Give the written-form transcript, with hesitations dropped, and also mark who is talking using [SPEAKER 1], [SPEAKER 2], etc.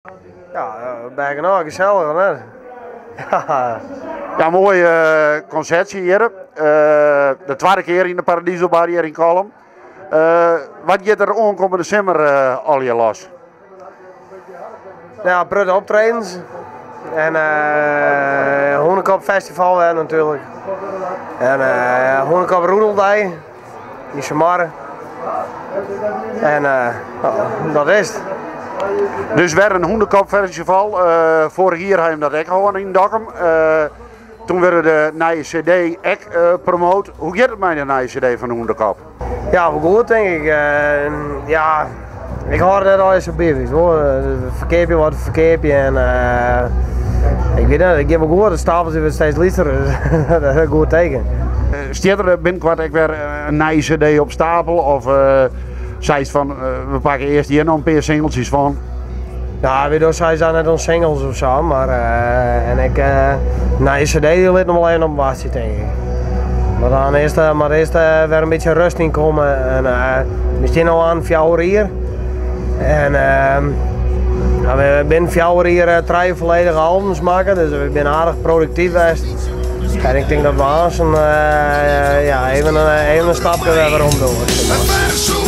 [SPEAKER 1] Ja, bêst genôch, gesellich of net? Ja.
[SPEAKER 2] Ja, moai konsertsje hjir. De twadde kear yn de Paradiso Bar hjir yn Kollum. Wat giet der oankommende simmer allegear los?
[SPEAKER 1] Ja, protte optredens. En Hûnekop Festival wer natuerlik. En Hûnekop Roedeldei yn Sumar. En dat is it.
[SPEAKER 2] Dus wer in Hûnekop Festival. Foarich jier ha jim dat ek hân yn Dokkum. Toen wurde de nije CD ek promoat. Hoe giet it mei de nije CD fan Hûnekop?
[SPEAKER 1] Ja, wol goed tink ik. Ja, ik hâld it net allegear sa by, witst wol. Ferkeapje wat we ferkeapje en ik wit net, it giet wol goed. De stapels wurde steeds lytser, dus dat is in goed teken.
[SPEAKER 2] Stiet der binnenkoart ek wer in nije CD op stapel of seist fan we pakke earst hjir noch in pear singeltsjes fan?
[SPEAKER 1] Ja, wy dogge sowieso net oan singles of sa, mar en ek nije CD lit noch wol even op wachtsje tink ik. Mar dan earst moat earst wer in bytsje rêst yn komme en we stean no oan 4 jier en we binne 4 jier trije folledige albums makke, dus we binne aardich produktyf west. En ik tink dat we aanst ja, even, even in stapke wer werom dogge.